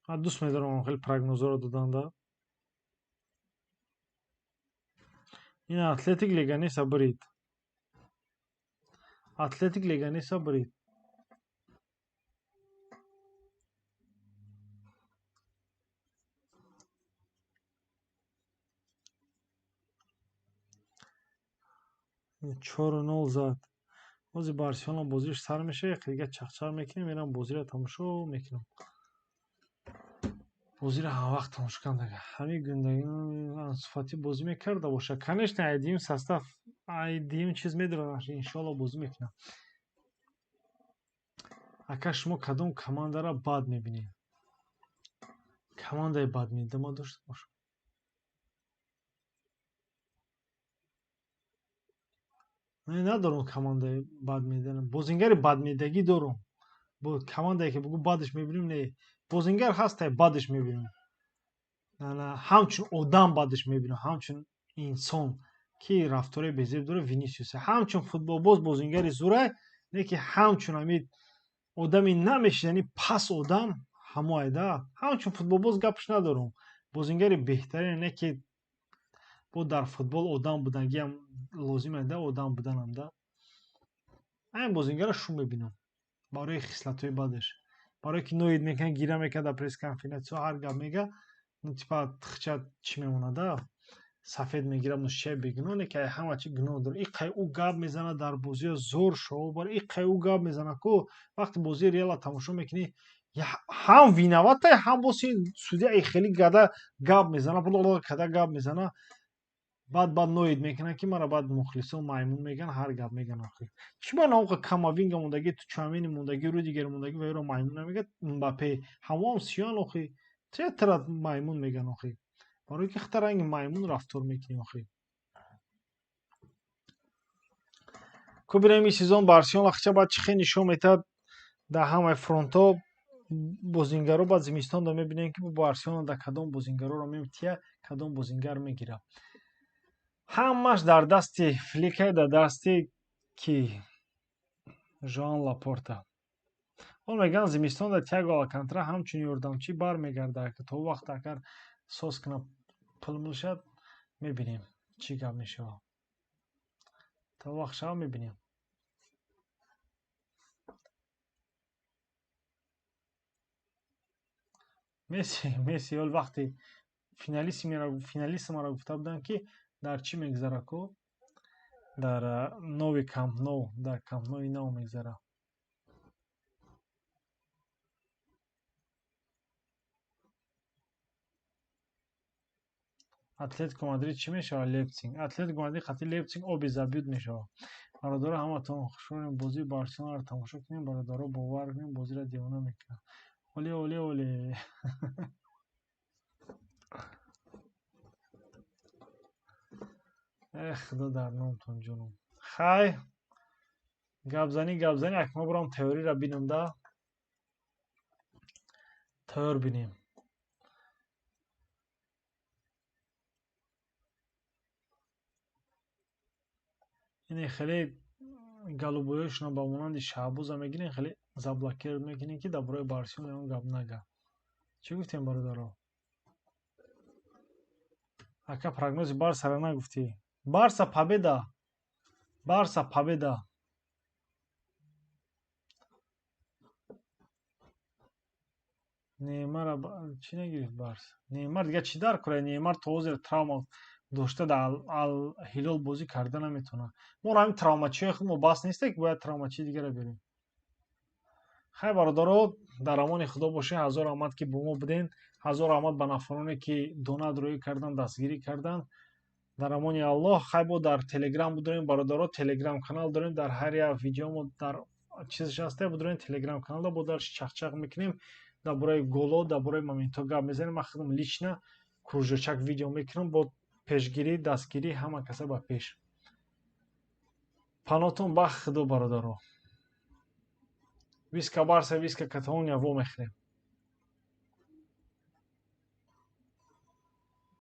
Ман дӯст медорам хеле прогнозҳоро доданда. Ин Атлетик Леганеса бурид, Атлетик Леганеса бурид. 4-0 зад. Ҳозир Барселона бозиш сар мешавад, яке дига чақчақ мекунем, мерам бозиро тамошо мекунам. Бозиро ҳамавақт тамошо кардам. Ҳамин Гюндаган Ансу Фати бозӣ мекарда бошад, конечно, айдиюм состав, айдиюм чиз медорад, иншоалло бозӣ мекунад. Ака, шумо кадом командаро бад мебинед? Командаи бад медида ман дошта бошам? Не, надорам командаи бад медидан. Бозингари бадмедагӣ дорам. Командае ки бугӯ бадаш мебинем, не. Бозингар ҳастай, бадаш мебинем. Ҳамчун одам бадаш мебинем, ҳамчун инсон, ки рафтори безеб дорад, Винисиус. Ҳамчун футболбоз бозингари зурай, не ки ҳамчун ҳамин одами намешинани пас одам ҳамоайда. Ҳамчун футболбоз гапш надорам. Бозингари беҳтарин, не ки бо дар футбол одам будагиам лозим да, одам буданам да. Ҳамин бозингарро шум мебинам барои хислатҳои бадаш, барое ки ноид мекунад, гира мекунад дар пресс-конференсияҳо, ҳар гап мега, ну, типа тихча чӣ мемонад, да, сафед мегирад, мушчаи бегуноҳ, не ки ҳама чи гуноҳ дорад. Иқай ӯ гап мезанад дар бозиҳо, зур шоу бар иқай ӯ гап мезанад ку. Вақте бозии Реала тамошо мекунӣ, ҳам виноватай, ҳам боз судья хеле гада гап мезанад, када гап мезанад. Баъд ноид мекунад, ки мара баъд мухлисон маймун мегӯянд, ҳар гап мегӯянд. Охир чӣ ба наоқа Камавинга мондагӣ, Чуамени мондагӣ, Рудигер мондагӣ ва ёро маймун намегӯяд? Мбаппе ҳамоам сиён, охи ча тара маймун мегӯянд, охи? Барое ки хата ранги маймун рафтор мекунӣ, охи. Ку бинем, ин сезон Барселона хича баъд чӣ хел нишон метиҳад дар ҳамаи фронтҳо бозингаро. Баъд зимистонда мебинем, ки Барселона дар кадом бозингароро метия, кадом бозингар мегирад. Ҳамаш дар дасти Флика, дар дасти ки Жоан Лапорта. Он мегӯянд, зимистонда Тиаго Алкантара ҳамчун ёрдамчӣ бармегардад, то вақт агар соз кунад. Пул мешад, мебинем чӣ гап мешавад. То вақт шава мебинем. Месси ҳол вақти финалисмаро гуфта буданд, ки дар чӣ мегзара ку? Дар нови Камп Ноу, дар Камп Ноуи нав мегзара. Атлетико Мадрид чӣ мешавад? Лейпциг. Атлетико Мадрид қатъи Лейпциг оби забьют мешавад. Бародаро, ҳаматон хушҳолем, бозии Барселонаро тамошо кунем. Бародаро, бовар кунем, бозиро девона мекунад. Оле, оле, оле. Эх, худо дар номтон ҷонум. Хай, гапзанӣ, гапзанӣ, ак ма бурам теориро бинам да. Тайёр бинем. Ине хеле голубоёшона ба монанди Шаҳбоза мегирем, хеле заблокир мекунем, ки дар бораи Барселона ягон гап нага. Чӣ гуфтем, бародаро? Ака, прогнози Барсаро нагуфтӣ. Барса победа. Барса победа. Неймара чӣ нагирифт Барса? Неймар дигар чӣ дар кора? Неймар то ҳозир травма дошта дар Ал Ҳилол бозӣ карда наметавонад. Мо ҳамин травмачиҳои худ мо бас несте, ки бояд травмачии дигарро биёрем. Хай, бародаро, дар амони Худо бошед. Ҳазор раҳмат, ки бо мо буден. Ҳазор раҳмат ба нафароне, ки донат рӯӣ кардан, дастгирӣ кардан. Дар амони Аллоҳ. Хай, бо дар Телеграм будорем, бародаро, Телеграм канал дорем. Дар ҳар як видеомо дар чизаш ҳаста, будорем Телеграм каналда, бо дар чақчақ мекунем, дар бораи голо, дар бораи моментҳо гап мезанем. Ман худам лично кружочак видео мекунам бо пешгирӣ, дастгирӣ ҳама каса ба пеш. Панотон ба Худо, бародаро. Виска Барса, виска Каталония, вомехӯрем.